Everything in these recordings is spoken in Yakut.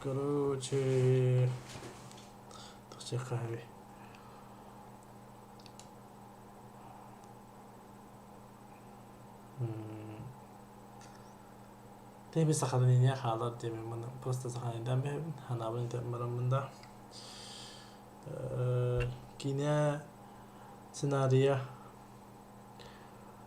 Короче, тахсыахха Тэби сахалыния хаалар диэмин маны просто сахалыйдаан бэһэбин ханаабын этэн бараммын да киинэ сценарийа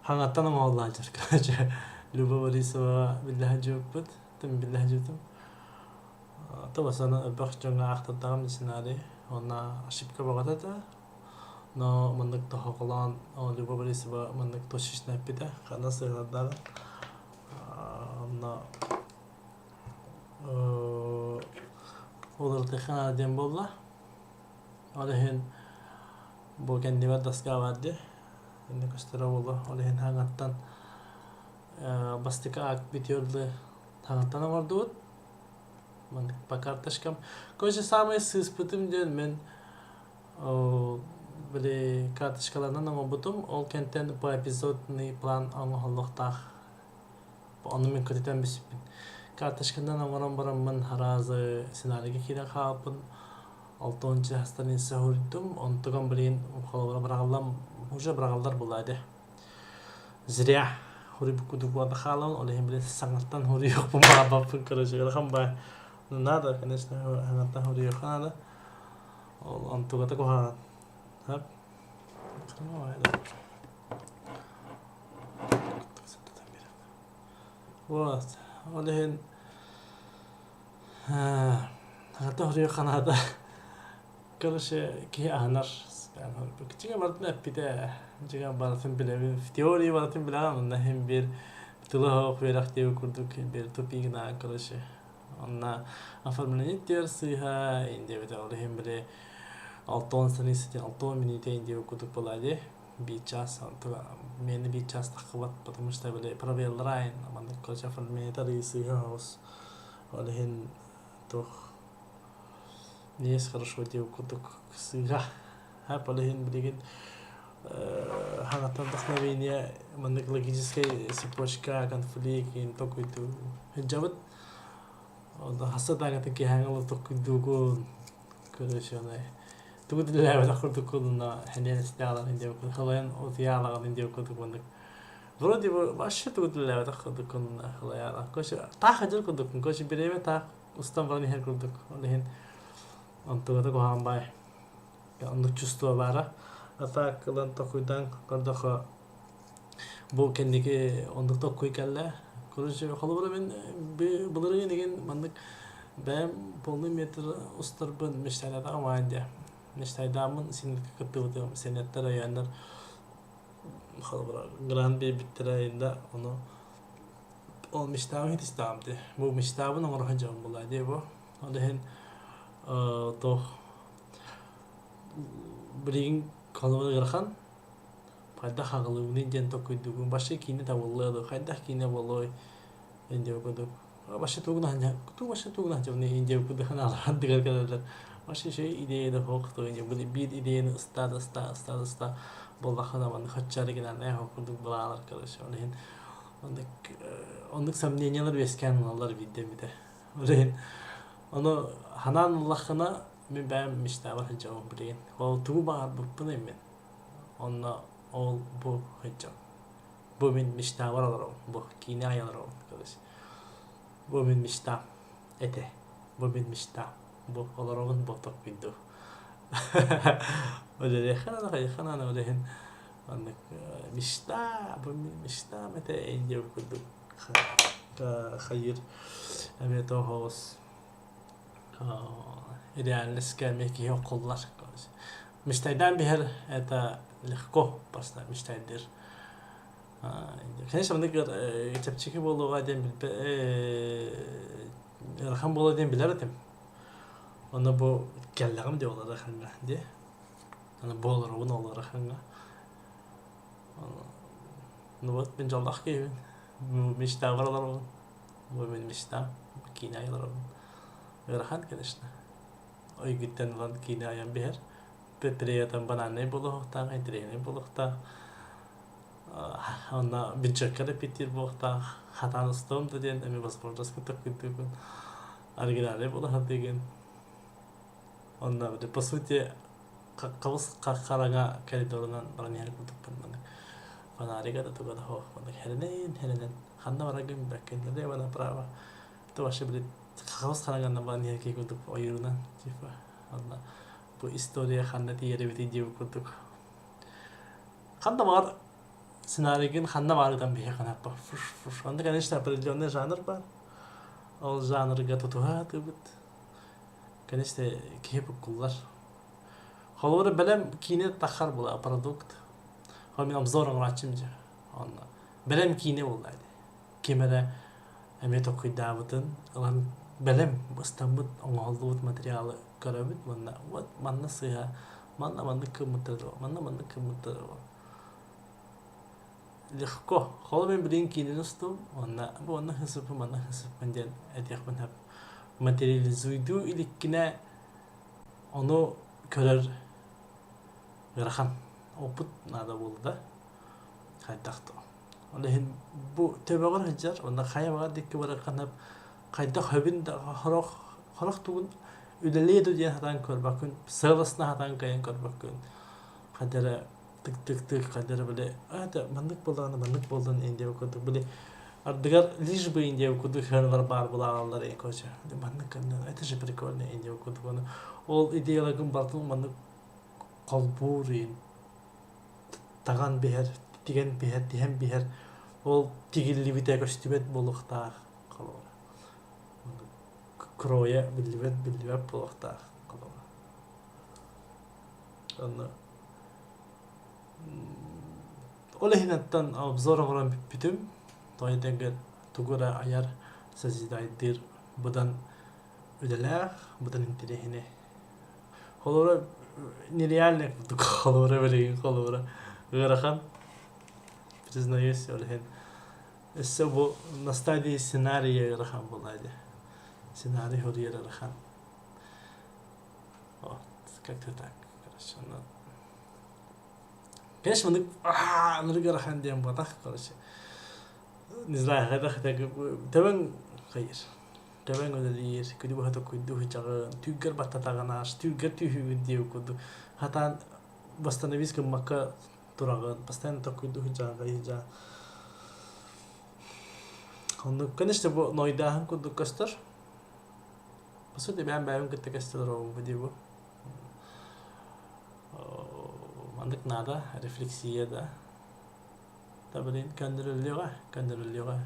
хаҥаттан оҥоһуллааччы короче Люба Борисова биллэ сылдьыбыппыт тым биллэ сылдьыбытым Тыласаны элбэх дьоҥҥо аахтардаҕым сценарий уонна ошибка бөҕөтө этэ но маннык тоһоҕолоон Люба Борисова маннык точечно эппитэ ханна сыһыардаҕын онно уларытыахха наада диэн буолла ол иһин бу кэннибэр доска баар дии иннэ көстөрө буолуо ол иһин хаҥаттан бастакы акт бүтүөр дылы хаҥаттан оҥордубут маннык по карточкам короче саамай сыыспытым диэн мин били карточкаларынан оҥорбутум ол кэнтэн поэпизодный план оҥоһуллуохтаах ону мин көтүтэн бүспүн карточканан оҥорон бараммын аразы сценарийга киирэн хаалбын алтонча страница суруйдум онтугам блин холобура быраҕыллан уже быраҕыллар буолла этэ зря хуруйбут курдук буолан хаалан ол иһин били саҥаттан хуруйуохпун баҕарбаппын короче ыарахан баа ну надо конечно саҥаттан хуруйуохха наада ол онтугата куһаҕан Хап. Вот ол иһин саҥаттан хуруйуохха наада Короче, киһи аһынар. Дьиҥэ барытын эппитэ. Дьиҥэ барытын билэбин. В теории барытын билэҕин, онно иһин биир тыла суох үөрэх диэбит курдук биир тупигынан, короче. Онно оформление диэр сыыһа, ин диэбитэ. Ол иһин били 60 страница диэн 60 мүнүүтэ ин диэбит курдук буолаа дии. Биир час, миэнэ биир час таххыбат, потому что били пробеллар айын, маннык короче оформление арыый сыыһа соҕус. Ол иһин туох Есть хорошо диэбит курдук сыыһа. Ол иһин билигин хаҥаттан вдохновение маннык логическай цепочка, конфликт иһин толкуйдуу сылдьабыт. Онно хасса даҕаны киэһээҥи олох толкуйдуугун. Короче, тугу да үлэлээбэтэх курдуккун онно сэниэн истэҕин диэбит халайан утуйаалаҕын диэбит курдук маннык вроде бы вообще тугу да үлэлээбэтэх курдуккун халайаалаах. Короче, таах сылдьар курдуккун. Короче, бириэмэ таах устан баран иһэр курдук. Ол иһин онтугата куһаҕан баай. Оннук чувство баара. А так ылан толкуйдаан көрдөххө бу кэнники оннук толкуй кэллэ. Короче, холобура мин былырыын игин маннык бэйэм полный метр устарбын мечтайдаатаҕым аҕай диэ. Мечтайдааммын синнэргэ кыттыбытым. Сенеттэр өйөөннөр холобура грант биэрбиттэрэ инда ону Ол мечтабын хитистаҕым дии. Бу мечтабын оҥоро сылдьабын буоллаа дии бу. Ол иһин туох билигин холобур ыарахан хайдах аҕылыыбыный диэн толкуйдуугун. Вообще киинэ табыллыа дуо, хайдах киинэ буолуой диэн курдук. Вообще тугун тугу вообще тугун сылдьабыный диэн курдук санаалар ардыгар кэлэллэр. Вообще үчүгэй идея да суох биир идеяны ыстаа да ыстаа, ыстаа да ыстаа буоллаххына маннык хаччаары гынан ээ курдук былаанар короче. Ол иһин Оннук оннук сомнениелар үөскээн ылаллар биирдэ эмитэ. Ол иһин ону ханаан ыллаххына мин бэйэм мечтаабар сылдьабын билигин. Ол тугу баҕарбыппыный мин? Онно ол бу сылдьабын. Бу мин мечтаабар олоробун. Бу киинэ айан олоробун. Короче. Бу мин мечтам этэ. Бу мин мечтам. Бу олоробун бу токкуйду. Үлэлиэххэ наада, хайыахха наада ол иһин Маннык мечта, бу мечтам этэ Индия курдук хайыыр эмиэ тоҕус реальностька эмиэ киһи оккуллар. Мечтайдаан биһэр это легко просто мечтайдыыр. Конечно, маннык чэпчэки буолуоҕа диэн билбэ ыарахан буолуо диэн билэр этим. Ону бу кэллэҕим дии ол ыарахаҥҥа дии. Аны буоларыбын ол ыарахаҥҥа. Ну вот мин дьоллоох киһибин. Мечтабар олоробун. Бу мин мечтам. Киинэ айыларабын. Ыарахан, конечно. Өйгүттэн ылан киинэ айан биһэр. При этом банальнай буолуохтаах, интэриэһинэй буолуохтаах. Онно бюджекка да питтиир буолуохтаах. Хатаан устуом да диэн эми возможность кытта кыттыыбын. Оригинальнай буола сатыыгын. Онно по сути хабыс хараҥа коридорунан баран иһэр курдукпун маннык фонарига да туга да суох маннык хэрэнэн хэрэнэн ханна бараргын билбэккин налево направо это вообще блин хабыс хараҥанан баран иһэр киһи курдук ойуурунан типа онно бу история ханна тиийэр эбитий диэбит курдук ханна баҕар сценарийгын ханна баар ытан биһиэхэ ханаппа фуш фуш онно конечно определенный жанр баар ол жанрга тутуһа сатыыбыт конечно киһи буккуллар холобура бэлэм киинэ таххар була продукт ол мин обзор оҥорооччум дьэ онно бэлэм киинэ буолла ди ким эрэ эмиэ толкуйдаабытын ылан бэлэм ыстаммыт оҥоһуллубут материалы көрөбүт уонна вот манна сыыһа манна маннык гыммыттара манна маннык гыммыттара легко холобур мин билигин киинэни устум уонна бу онно хысыппын манна хысыппын диэн этиэхпин сөп материализуйдуу иликкинэ ону көрөр ыарахан опыт наада буолла да хайдах да ол иһин бу төбөҕөр сылдьар уонна хайа баҕар диэки барарханап хайдах хөбүн да сорох сорох тугун үлэлиэ дуо диэн сатаан көрбөккүн сыаласына сатаан кыайан көрбөккүн хайда эрэ тык-тык-тык хайда эрэ били это маннык буоллаҕына маннык буоллун индия курдук били ардыгар лишь бы Индия курдук хыаналар баар булааллар и короче маннык это же прикольно Индия курдук ол идеяларгын барытын маннык холбуур таҕан биһэр тигэн биһэр тиһэн биһэр ол тигиллибитэ көстүбэт буолуохтаах холобура кроя биллибэт биллибэт буолуохтаах холобура онно ол иһин оттон обзор оҥорон бүппүтүм тоҕо диэтэргин тугу эрэ айар созидайдыыр быдан үлэлээх быдан интэриэһинэй Холобура, нереальный курдук холобура билигин холобура ыарахан признаюсь ол иһин өссө бу на стадии сценария ыарахан буолла дии сценарий суруйар ыарахан вот как-то так короче ну конечно маннык ынырык ыарахан диэн буотах короче не знаю хайдах төбөҥ хайыр Төбөҥ үлэлиир, күнү быһа токуйдуу сылдьаҕын, түүггэр баттатаҕын аас, түүггэр түһүүгүн диэбит курдук сатаан восстановить гыммакка тураҕын, постоянно токуйдуу сылдьаҕын, хайыы сылдьаҕын. Оннук, конечно, бу нойдааһын курдук көстөр. По сути, бэйэм бэйэбин кытта көстө олоробун дии бу. Маннык наада, рефлексия да. Да, блин, көннөрүллүөҕэ, көннөрүллүөҕэ.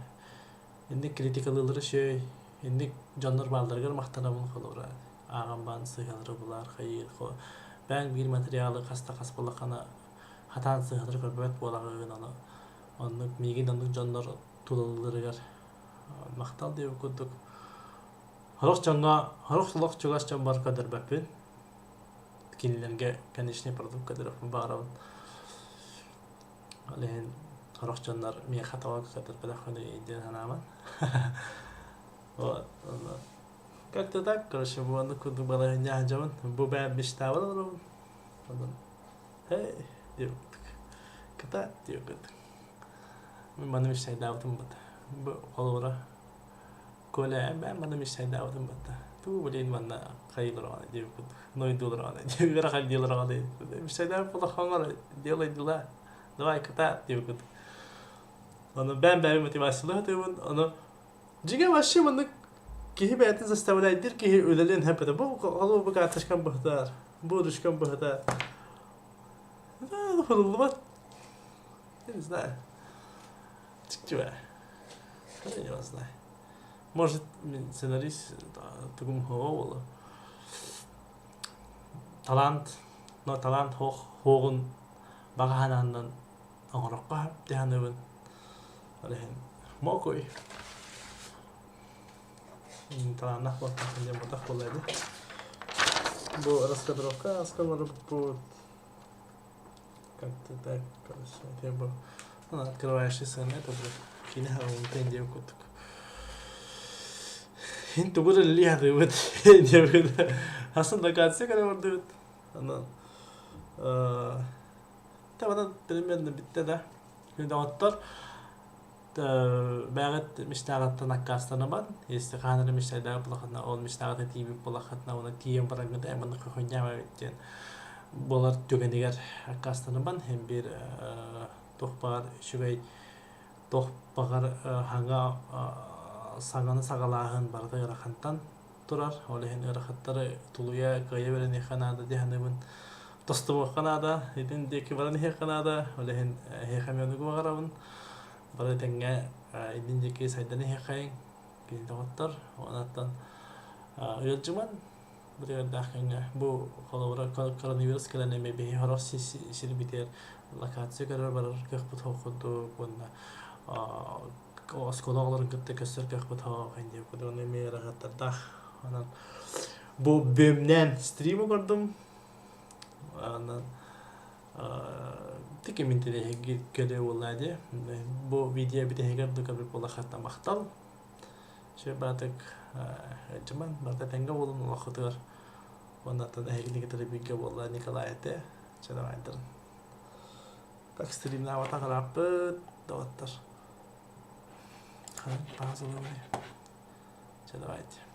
Инник критикалыыллара үчүгэй, инник дьоннор баалларыгар махтанабын холобура ааҕан баан сыыһалары булаар хайыыр бэйэҥ биир материалы хаста хас буоллаххына хатаан сыыһалары көрбөт буолаҕын ону оннук миигин оннук дьоннор тулалыылларыгар махтал диэбит курдук сорох дьоҥҥо сорох олох чугас дьоммор көрдөрбөппүн кинилэргэ конечный продукт көрдөрүөхпүн баҕарабын Ол иһин сорох дьоннор миэхэ тоҕо кытарбатаххыный диэн санаабат. Вот, онно как-то так, короче, бу оннук курдук балаһыанньа сылдьабын. Бу бэйэм мечтаабын олоробун. Онон һэй диэбит курдук. Кытаат диэбит курдук. Мин маны мечтайдаабытым бата. Бу холобура Коля бэйэм маны мечтайдаабытым бата. Туу блин манна хайыылар диэбит курдук. Нойдуулар диэбит ыарахан диэлэр Мечтайдаабыт буоллахха делай дела. Давай кытаат диэбит курдук. Ону бэйэм бэйэм мотивациялыы сатыыбын. Ону дьиҥэ вообще маннык киһи бэйэтин заставляйдыыр киһи үлэлиэн сөп этэ. Бу холобур бу карточкам быһытар, бу ручкам быһытар. Хуруллубат. Я не знаю. Чикчивэ. Я не знаю. Может, сценарист тугум хоҕо буолуо. Талант, но талант хоҕун баҕа санааннан оҥороххо дии саныыбын. Ол иһин мокуй. Талааннаах буолтахпын диэн буотах буолла ини. Бу раскадровка аска барбыппыт. Как-то так, короче, это бу ну, открывающая сцена, это будет кини хаҕылынтан диэн курдук. Ин тугу да үлэлии сатыыбыт диэбит. Хасын локация көрө бардыбыт. Онон Тэ онон примерно бүттэ да. Доҕоттор. Бэҕэт мечтаҕыттан аккаастанабан, если хаһан эрэ мечтайдаах буоллаххытына, ол мечтаҕыта тиийбит буоллаххытына, уонна тиийэн бараҥҥыт ээ маннык хойунньаама эбит диэн буолар түгэнигэр аккаастанабан, һин биир туох баҕар үчүгэй, туох баҕар хаҥа саҥаны саҕалааһын барыта ыарахантан турар. Ол иһин ыарахаттары тулуйа, кыайа үөрэниэххэ наада дии саныыбын. Тостубуохха наада, итин диэки баран иһиэххэ наада. Ол иһин эһиэхэ эмиэ оннугу баҕарабын. Бары тэҥҥэ иннин диэки сайдан иһиэххэйиҥ, кини доҕоттор. Онон ыалдьыман бырыардаах кэмҥэ бу холобура коронавирус кэлэн эмиэ биһи сорох сирбитигэр локация көрөр барар кыахпыт суох курдук уонна оскуола оҕолорун кытта көрсөр кыахпыт суох диэн курдук ону эмиэ ыарахаттардаах. Онон бу бүөмнээн стрим оҥордум. Онон тиким интэриэһиргиир көрүү буолла дии. Бу видео бүтэһигэр да көрбүт буоллаххытына махтал. Үчүгэй баатык дьыман барыта тэҥҥэ буолун олоххутугар уонна оттон эһигини кытары бииргэ буолла Николай этэ. Чэ давайдарын. Так стримнаабатах ырааппыт доҕоттор. Хаһан паузалыыбый? Чэ давайте.